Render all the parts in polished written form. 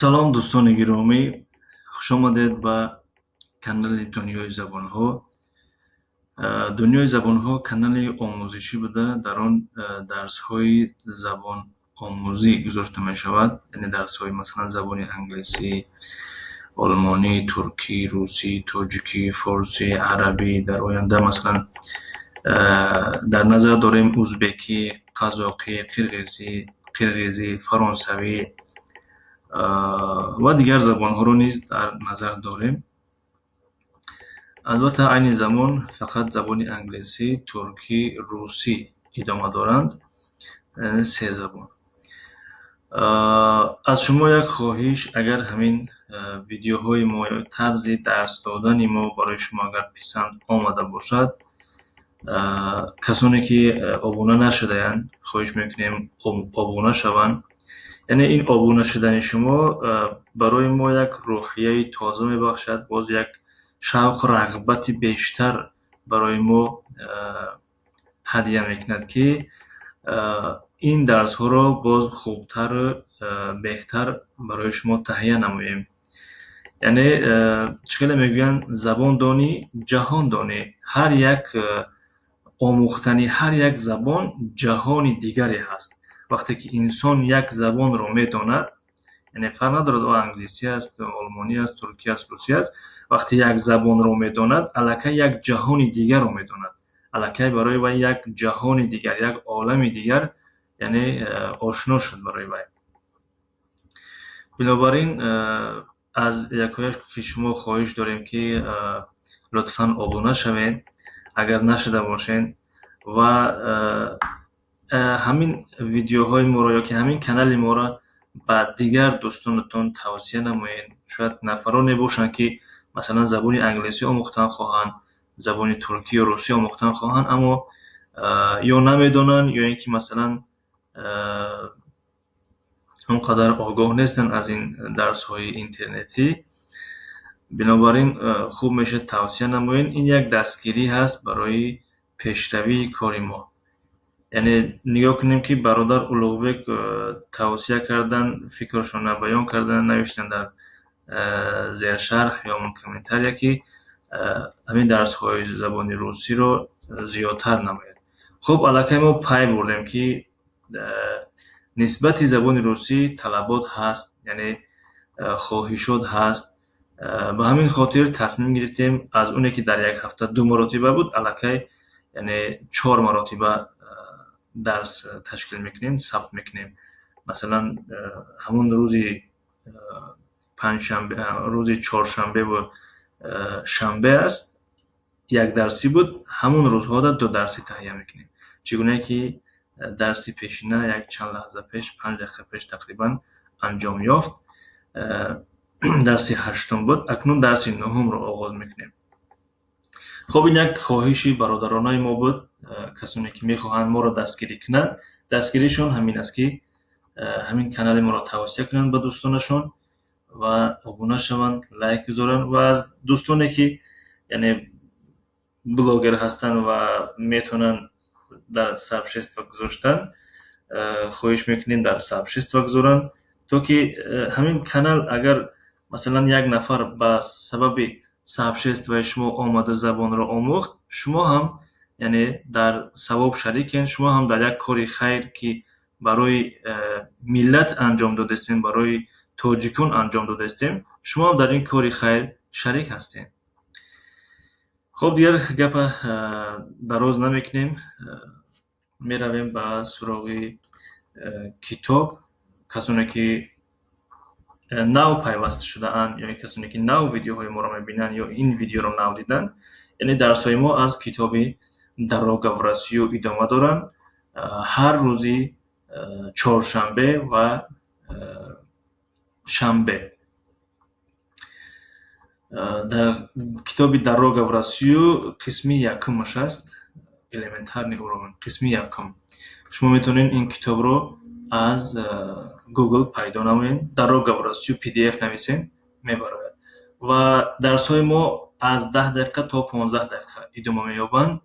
Салом, дӯстони гиромӣ, хушомадед ба канали Дунёи забонҳо. Дунёи забонҳо канали омӯзишӣ буда, дар он дарсҳои забономӯзӣ гузошта мешавад, яъне дарсҳои, масалан, забони англисӣ, олмонӣ, туркӣ, русӣ, тоҷикӣ, форсӣ, арабӣ. Дар оянда, масалан, дар назар дорем узбекӣ, қазоқӣ, қирғизӣ, фаронсавӣ ва дигар забонҳоро низ дар назар дорем. Албатта, айни замон фақат забони англисӣ, туркӣ, русӣ идома доранд, се забон. Аз шумо як хоҳиш: агар ҳамин видеоҳои мо ё тарзи дарс додани мо барои шумо агар писанд омада бошад, касоне ки обуна нашудаянд, хоҳиш мекунем, обуна шаванд. Яъне ин обуна шудани шумо барои мо як рӯҳияи тоза мебахшад, боз як шавқу рағбати бештар барои мо ҳадя мекунад, ки ин дарсҳоро боз хубтару беҳтар барои шумо таҳия намоем. Яъне чӣ хеле мегӯянд: забон донӣ, ҷаҳон донӣ. Ҳар як омӯхтани ҳар як забон ҷаҳони дигаре ҳаст. Вақте ки инсон як забонро медонад, яъне фарқ надорад, ӯ англисӣ аст, олмонӣ аст, туркӣ аст, русӣ аст, вақте як забонро медонад, аллакай як ҷаҳони дигарро медонад, аллакай барои вай як ҷаҳони дигар, як олами дигар, яъне ошно шуд барои вай. Бинобар ин аз якояк ки шумо хоҳиш дорем, ки лутфан обуна шавед, агар нашуда бошед, ва ҳамин видеоҳои моро ёки ҳамин канали моро ба дигар дӯстонатон тавсия намоед. Шояд нафароне бошанд, ки, масалан, забони англисӣ омӯхтан хоҳанд, забони туркӣ ё русӣ омӯхтан хоҳанд, аммо ё намедонанд, ё ин ки, масалан, он қадар огоҳ нестанд аз ин дарсҳои интернетӣ. Бинобар ин хуб мешавад, тавсия намоед. Ин як дастгирӣ ҳаст барои пешравии кори мо. Яъне нигоҳ кунем, ки бародар Улуғбек тавсия кардан, фикрашонро баён кардан, навиштан дар зершарҳ ё комментария, ки ҳамин дарсҳои забони русиро зиёдтар намояд. Хуб, аллакай мо пай бурдем, ки нисбати забони русӣ талабот ҳаст, яъне хоҳишот ҳаст. Ба ҳамин хотир тасмим гирифтем, аз оне ки дар як ҳафта ду маротиба буд, аллакай, яъне чор маротиба дарс ташкил мекунем, сабт мекунем. Масалан, ҳамон рӯзи панҷшанбе, рӯзи чоршанбеву шанбе аст, як дарсӣ буд, ҳамон рӯзҳода ду дарсӣ таҳия мекунем, чӣ гуна ки дарси пешина як чанд лаҳза пеш, 5 дақиқа пеш тақрибан анҷом ёфт, дарси ҳаштум буд. Акнун дарси нуҳумро оғоз мекунем. Хуб, ин як хоҳиши бародаронаи мо буд. Касоне ки мехоҳанд моро дастгирӣ кунанд, дастгиришон ҳамин аст, ки ҳамин канали моро тавсия кунанд ба дӯстонашон ва обуна шаванд, лайк гузоранд ва аз дӯстоне ки, яъне, блогер ҳастанд ва метавонанд дар сообщество гузоштан, хоҳиш мекунем, дар сообщество гузоранд, то ки ҳамин канал, агар, масалан, як нафар ба сабаби сообществои шумо омаду забонро омӯхт, шумо ҳам, яъне, дар савоб шарикен, шумо ҳам дар як кори хайр, ки барои миллат анҷом додастем, барои тоҷикон анҷом додастем, шумо ҳам дар ин кори хайр шарик ҳастем. Хуб, дигар гапа дароз намекунем, меравем ба суроғи китоб. Касоне ки нав пайваста шудаанд ё касоне ки нав видеоҳои моро мебинанд ё ин видеоро нав диданд, яъне дарсҳои мо аз китоби «Дорога в Россию» идома доранд, ҳар рӯзи чоршанбе ва шанбе. Дар китоби «Дорога в Россию» қисми якумаш аст, «Элементарный уровень», қисми якум. Шумо метавонед ин китобро аз Google пайдо намоед, «Дорога в Россию» PDF нависед, мебарояд. Ва дарсҳои мо аз 10 дақиқа то 15 дақиқа идома меёбанд.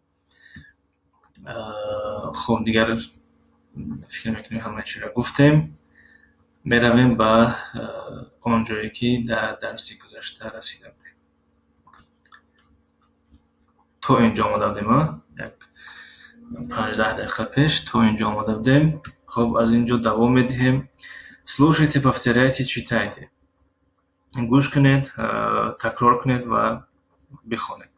Хуб, дигар фикр мекунем, ҳамаи чиро гуфтем. Меравем ба он ҷое, ки дар дарси гузашта расида будем. То инҷо омода будем, як 15 дақиқа пеш то инҷо омода будем. Хуб, аз инҷо давом медиҳем. Слушайте, повторяйте, читайте. Гӯш кунед, такрор кунед ва бихонед.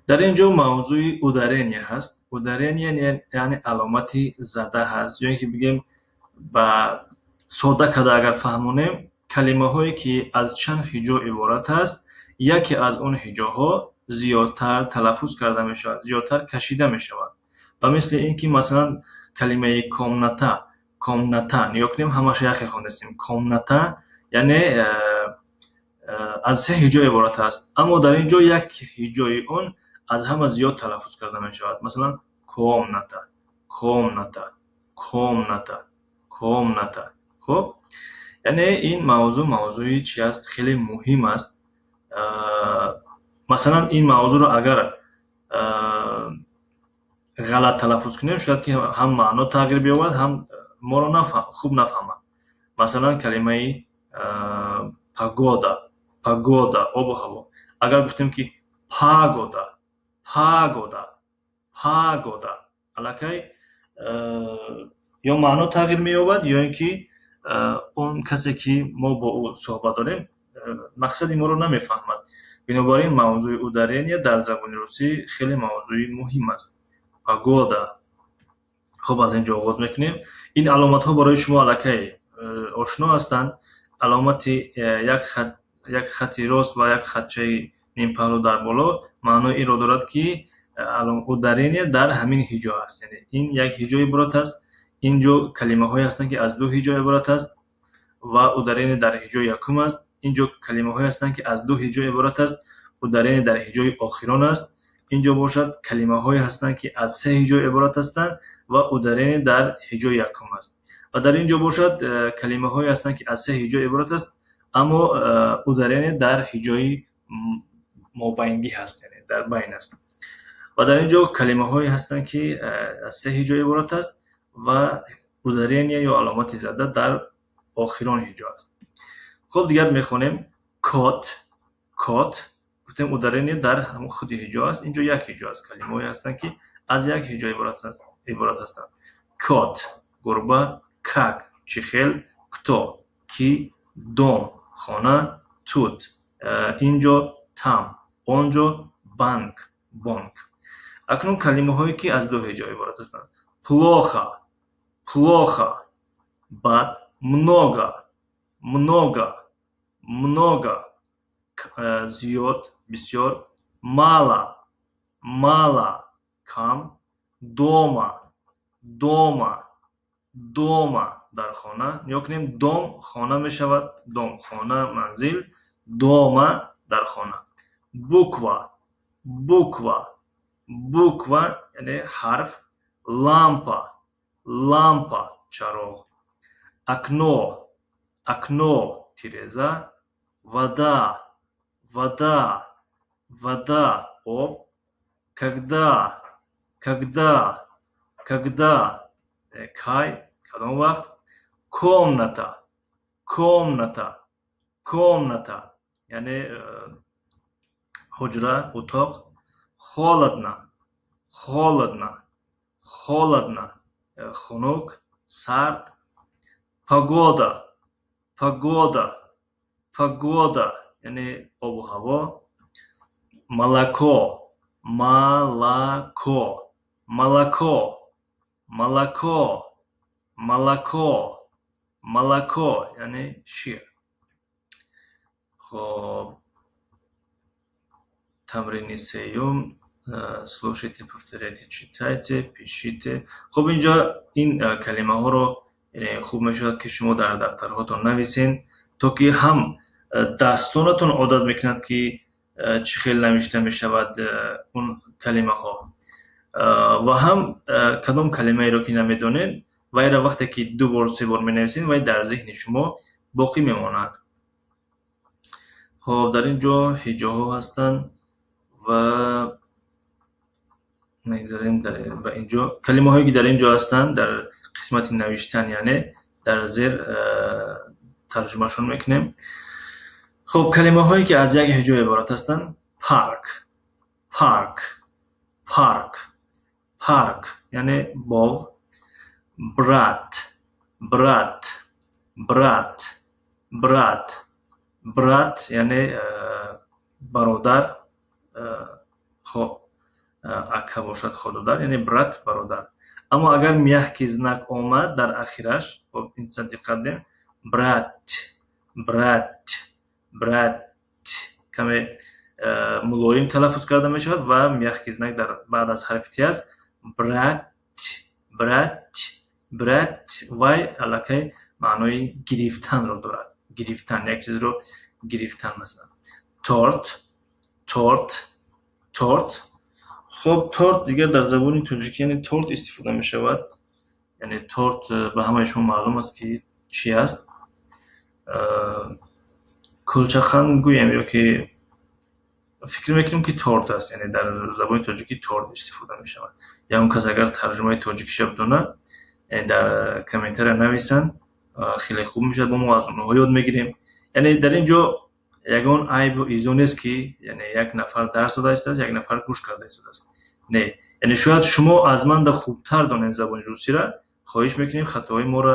Дар ин ҷо мавзӯи ударение ҳаст. Ударение яъне аломати зада ҳаст, ё ин ки бигем, ба содда карда агар фаҳмонем, калимаҳое, ки аз чанд ҳиҷо иборат аст, яке аз он ҳиҷоҳо зиёдтар талаффуз карда мешавад, зиёдтар кашида мешавад. Ба мисли ин ки, масалан, калимаи комната, комната нигоҳ кунем, ҳамаша яхе хондастем. Комната яъне аз се ҳиҷо иборат аст, аммо дар ин ҷо як ҳиҷои он аз ҳама зиёд талаффуз карда мешавад. Масалан, комната, комната, комната, комната. Хуб, яъне ин мавзӯъ мавзӯи чи аст? Хеле муҳим аст. Масалан, ин мавзӯъро агар ғалат талаффуз кунем, шояд ки ҳам маъно тағйир биёбад, ҳам моро хуб нафаҳмад. Масалан, калимаи погода, погода, обу ҳаво, агар гуфтем, ки пагода, пагода, пагода, аллакай ё маъно тағйир меёбад, ё ин ки он касе, ки мо бо ӯ суҳбат дорем, мақсади моро намефаҳмад. Бинобар ин мавзӯи ударение дар забони русӣ хеле мавзӯи муҳим аст. Погода. Хуб, аз ин ҷо оғоз мекунем. Ин аломатҳо барои шумо аллакай ошно ҳастанд. Аломати як хати рост ва як хатчаи нимпаҳлӯ дар боло маънои инро дорад, ки ударение дар ҳамин ҳиҷо аст, яъне ин як ҳиҷо иборат аст. Ин ҷо калимаҳое ҳастанд, ки аз ду ҳиҷо иборат аст ва ударение дар ҳиҷои якум аст. Ин ҷо калимаҳое ҳастанд, ки аз ду ҳиҷо иборат аст, ударение дар ҳиҷои охирон аст. Ин ҷо бошад, калимаҳое ҳастанд, ки аз се ҳиҷо иборат ҳастанд ва ударение дар ҳиҷои якум аст. Ва дар ин ҷо бошад, калимаҳое ҳастанд, ки аз се ҳиҷо иборат аст, аммо ударение дар ҳиҷои мобайнгӣ ҳаст, яъне дар байн аст. Ва дар ин ҷо калимаҳое ҳастанд, ки аз се ҳиҷо иборат аст ва ударение ё аломати зада дар охирон ҳиҷо аст. Хуб, дигар мехонем. Кот, кот. Гуфтем, ударение дар ҳамон худи ҳиҷо аст. Инҷо як ҳиҷо аст, калимаҳое ҳастанд, ки аз як ҳиҷо иборат ҳастанд. Кот — гурба, как — чӣ хел, кто — ки, дом — хона, тут — инҷо, там — онҷо, банк — бонк. Акнун калимаҳое, ки аз ду ҳиҷо иборат ҳастанд. Плохо, плохо — бад, много, много, много — зиёд, бисёр, мало, мало — кам, дома, дома, дома — дар хона. Нигоҳ кунем: дом — хона мешавад, дом — хона, манзил, дома — дар хона. Буква, буква, буква, яъне ҳарф, лампа, лампа — чароғ, окно, окно — тиреза, вода, вода, вода — об, когда, когда, когда — кай, кадом вақт, комната, комната, комната, яъне ҳуҷра, утоқ, холодно, холодно, холодно — хунук, сард, погода, погода, погода, яъне обу ҳаво, молоко, молоко, молоко, молоко, молоко, молоко, яъне шир. Хоб, тамрини сеюм. Слушайте, повторяйте, читайте, пишите. Хуб, инҷо ин калимаҳоро хуб мешавад, ки шумо дар дафтарҳотон нависен, то ки ҳам дастонатон одат мекунад, ки чӣ хел навишта мешавад он калимаҳо, ва ҳам кадом калимаеро, ки намедонед, вайро вақте ки ду бор, се бор менависед, вай дар зеҳни шумо боқӣ мемонад. Хоб, дар ин ҷо ҳиҷоҳо ҳастанд ва мегзарем ба инҷо. Калимаҳое, ки дар ин ҷо ҳастанд, дар қисмати навиштан, яъне Дар зер тарҷумашон мекунем. Хуб, калимаҳое ки аз як ҳиҷо иборат ҳастанд: парк, парк, парк, парк, яъне боғ, брат, брат, брат, брат, брат, яъне бародар, ака бошад, хододар, яъне брат, бародар. Аммо агар мягкий знак омад дар ахираш, хоб, инҷа диққат диҳем, брат, брат, брат, каме мулоим талаффуз карда мешавад ва мягкий знак дар баъд аз ҳарфи т аст. Брат, брат, брат, вай аллакай маънои гирифтанро дорад. Гирифтан, як чизро гирифтан, масалан. Торт, торт, торт. Хуб, торт дигар дар забони тоҷикӣ яъне торт истифода мешавад. Яъне торт ба ҳамаи шумо маълум аст ки чӣ аст. Кулчақан гӯем ё ки фикр мекунем ки торт аст, яъне дар забони тоҷикӣ торт истифода мешавад. Ягон кас агар тарҷумаи тоҷикиша бидонад, яъне дар комментария нависанд, хеле хуб мешавад, бо мо аз онҳо ёд мегирем. Яъне дар ин ҷо ягон айбу изо нест ки яъне як нафар дарс дода истодааст, як нафар гӯш карда истодааст. Не, яъне шояд шумо аз ман да хубтар донед забони русиро. Хоҳиш мекунем хатоҳои моро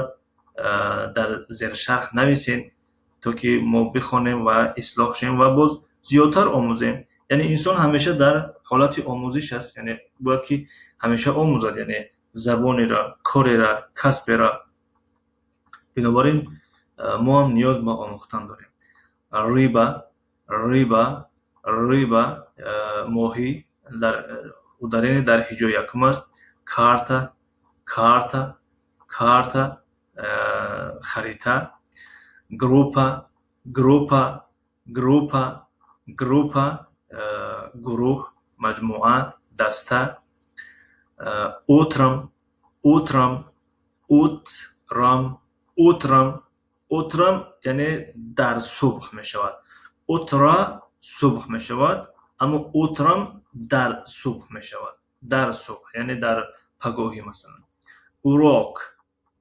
дар зершарҳ нависед, то ки мо бихонем ва ислоҳ шавем ва боз зиёдтар омӯзем. Яъне инсон ҳамеша дар ҳолати омӯзиш аст, яъне бояд ки ҳамеша омӯзад, яъне забонеро, кореро, касберо. Бинобар ин мо ҳам ниёз ба омӯхтан дорем. Рыба, рыба, рыба, моҳӣ, дар ударение дар ҳиҷои якум аст. Карта, карта, карта, харита. Группа, группа, группа, группа, гурӯҳ, маҷмӯа, даста. Утром, утром, утром, утром, утром, яъне дар субҳ мешавад. Утро субҳ мешавад, аммо утром дар субҳ мешавад. Дар субҳ, яъне дар пагоҳӣ масалан. Урок,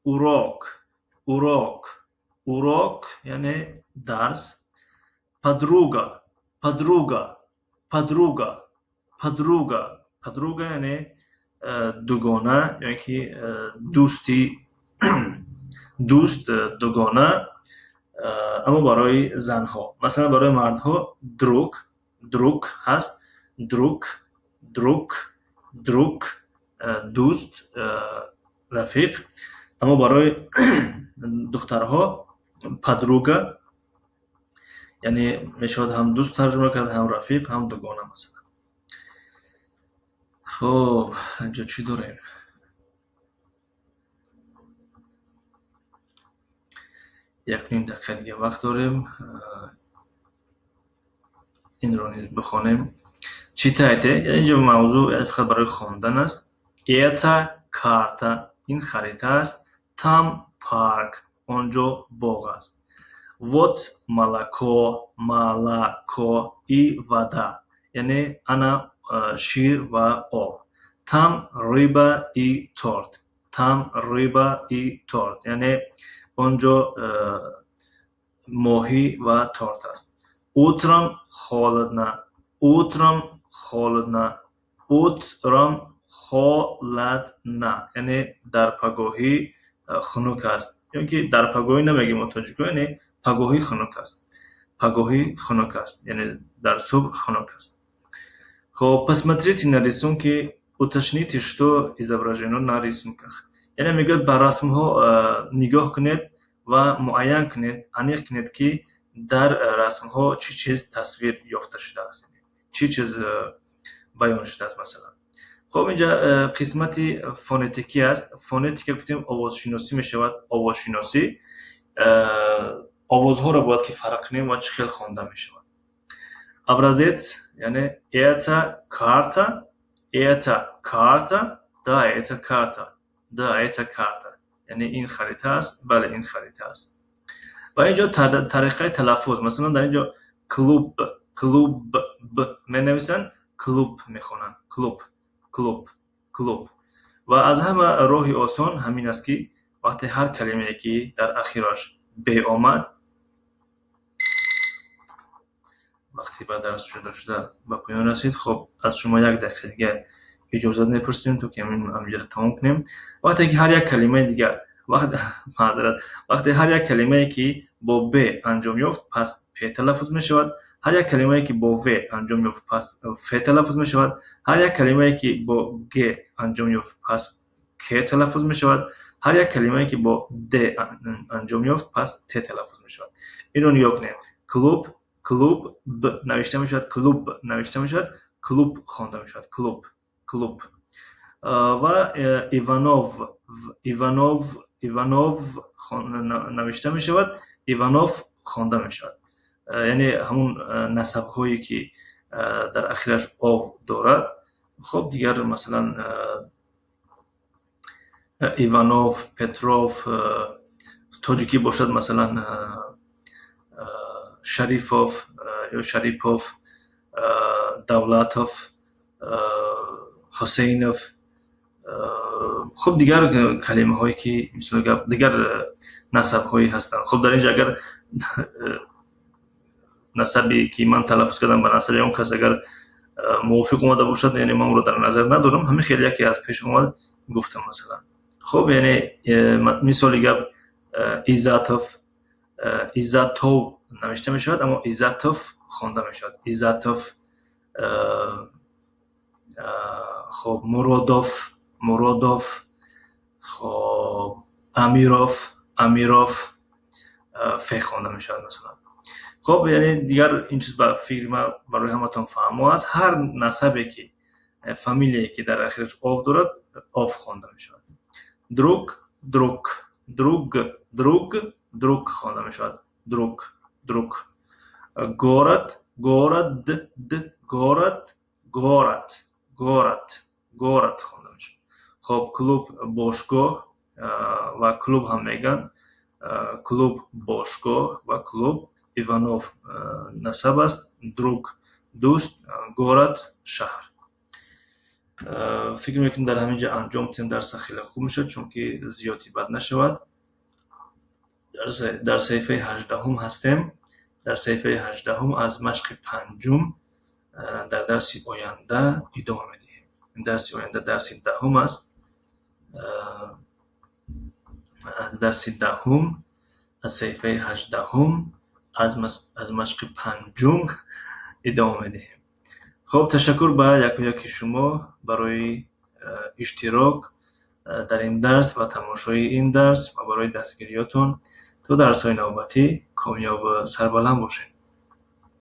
урок, урок, урок, яъне дарс. Подруга, подруга, подруга, подруга, подруга, яъне дугона ё ки дӯсти, дӯст, дугона, аммо барои занҳо. Масалан, барои мардҳо друг, друг ҳаст, друг, друг, друг, дӯст, рафиқ. Аммо барои духтарҳо подруга, яъне мешавад ҳам дӯст тарҷума кард, ҳам рафиқ, ҳам дугона масалан. Хуб, инҷо чӣ дорем? Як ним дақиқа дига вақт дорем. Инро низ бихонем. Читайте. Инҷо мавзӯъ фақат барои хондан аст. Это карта. Ин харита аст. Там парк. Он ҷо боғ аст. Вот молоко, молоко и вода. Яъне ана шир ва об. Там рыба и торт. Там рыба и торт. Яъне он ҷо моҳӣ ва торт аст. Утром холодно. Утром холодно. Утром холодно. Яъне дар пагоҳӣ хунук аст. Ё ки дар пагоҳӣ намегӯем мо тоҷико, яъне пагоҳӣ хунук аст. Пагоҳӣ хунук аст. Яъне дар субҳ хунук аст. Хоб, посмотрите на рисунки, уточните, что изображено на рисунках. Яъне мегӯяд ба расмҳо нигоҳ кунед ва муайян кунед, аниқ кунед ки дар расмҳо чӣ чиз тасвир ёфта шудааст, чӣ чиз баён шудааст масалан. Хоб, инҷа қисмати фонетикӣ аст. Фонетика гуфтем овозшиносӣ мешавад. Овозшиносӣ, овозҳоро бояд ки фарқ кунем ва чӣ хел хонда мешавад. Образец, яъне это карта, это карта, да, это карта, да, это карта. Яъне ин харита аст, бале, ин харита аст. Ва инҷо тариқаи талаффуз, масалан дар инҷо клуб, клуб б менависанд, клуб мехонанд, клуб, клуб, клуб. Ва аз ҳама роҳи осон ҳамин аст ки Вақте ҳар калимае ки дар ахираш б омад, вақте ба дарс ҷудо шуда ба поён расид. Хоб, аз шумо як дақиқа дига иҷозат мепурсем, то ки ҳаминҷоро тамом кунем. Вақте ки ҳар як калимаи дигар, маъзарат, вақте ҳар як калимае ки бо б анҷом ёфт, пас п талаффуз мешавад. Ҳар як калимае ки бо в анҷом ёфт, пас ф талаффуз мешавад. Ҳар як калимае ки бо г анҷом ёфт, пас к талаффуз мешавад. Ҳар як калимае ки бо д анҷом ёфт, пас т талаффуз мешавад. Инро нигоҳ кунем. Клуб, клуб, б навишта мешавад, клуб навишта мешавад, клуб хонда мешавад, клуб, клуб. Ва Иванов, Иванов, Иванов навишта мешавад, Иванов хонда мешавад. Яъне ҳамун насабҳое ки дар ахираш ов дорад. Хоб, дигар масалан Иванов, Петров, тоҷикӣ бошад масалан Шарифов ё Шарипов, Давлатов, Ҳусейнов. Хуб, дигар калимаҳое ки мисол гап дигар насабҳое ҳастанд. Хуб, дар инҷо агар насабе ки ман талаффуз кардам ба насаби он кас агар мувофиқ омада бошад, яъне ман ӯро дар назар надорам, ҳамин хеле яке аз пеш омад гуфтам масалан. Хуб, яъне мисоли гап Иззатов, Иззатов навишта мешавад, аммо Иззатов хонда мешавад. Иззатов, хоб, Муродов, Муродов, хоб, Амиров, Амиров, ф хонда мешавад масалан. Хоб, яъне дигар ин чиз ба фикри ман барои ҳаматон фаҳмо аст. Ҳар насабе ки, фамилияе ки дар ахираш ов дорад, ов хонда мешавад. Друг, друг, друг, друг, друг хонда мешавад. Друг, друг. Город, город, д, город, город, город, город хонда мешавад. Хоб, клуб бошгоҳ ва клуб ҳам мегӯянд. Клуб бошгоҳ ва клуб. Иванов насаб аст, друг дӯст, город шаҳр. Фикр мекунам дар ҳамин ҷо анҷом диҳем дарса хеле хуб мешавад, чунки зиёди бад нашавад. Дар саҳифаи 18 ҳастем. Дар саҳифаи 18 аз машқи 5 дар дарси оянда идома медиҳем. Дарси оянда дарси 10 аст. Аз дарси 10 аз саҳифаи 18 аз машқи 5 идома медиҳем. Хоб, ташаккур ба яку-яки шумо барои иштирок дар ин дарс ва тамошои ин дарс ва барои дастгириётон. То дарсҳои навбатӣ комёб ва сарбаланд бошед.